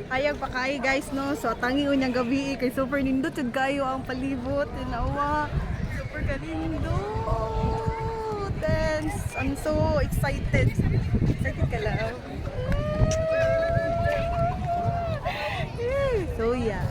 Hayag pa kayo, guys, no. So tangi unyang gabi kay super nindot jud kayo ang palibot, tinawa. Super kanindot. And I'm so excited. Excited ka lang. So yeah.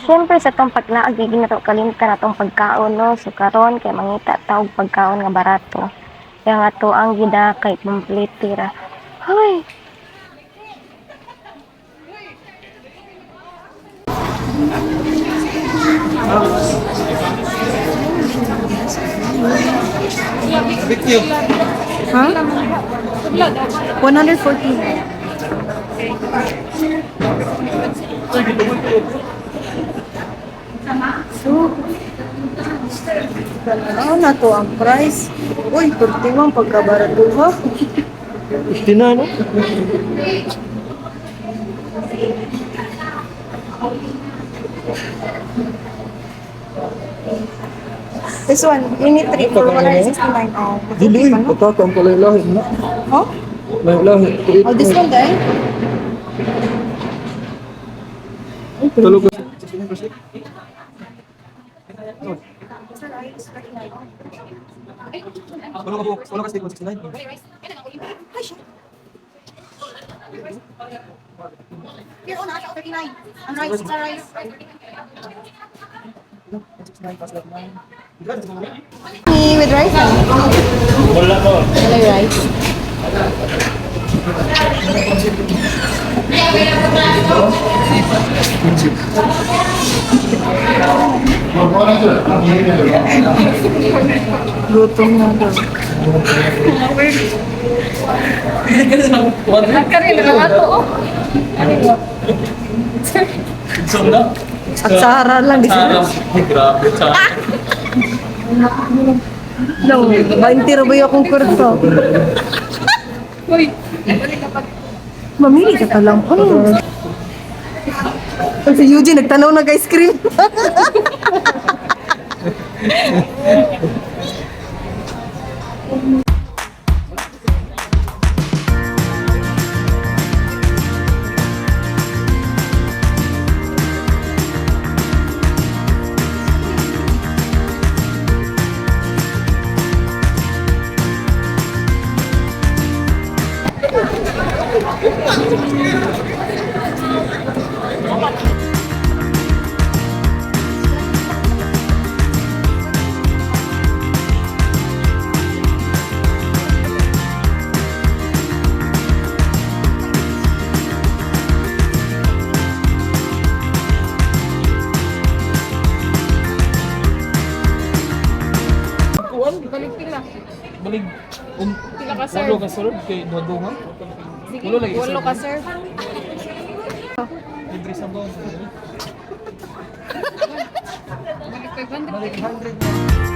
Siyempre sa tong paglaag, di na to kalimtan atong pagkaon, no. So karon kay mangita ta og pagkaon nga barato. Kaya nga to ang gida kay complete ra. Hoy. Ha? 114. So, ano na to ang price? Uy, 31 pagkabarato ha? 59, no? This one, unit 3 for 169. Oh, Dili, pagkaka ang palahi-lahi na. Oh? Lahi-lahi. Oh, this one, dahil? Tulog ka. Wala ka 169. Here, oh, nasa 39. Ang rice, sa rice. Me with rice, ah? Wala ko. Wala yung rice. Gutom na daw. So na? At Sara lang, di sila. Ay, grabe. Sara. No, 20 ra ba yung akong kurso? Mamili ka pa lang. Oh. Si Eugene, nagtanaw nag ice cream. Balik. Pila ka, sir? Walo ka sulod kay duha-duha. Sige, Walo lagi, sir. walo ka, sir. Libre sa buwan. Balik 500. Balik 100 na.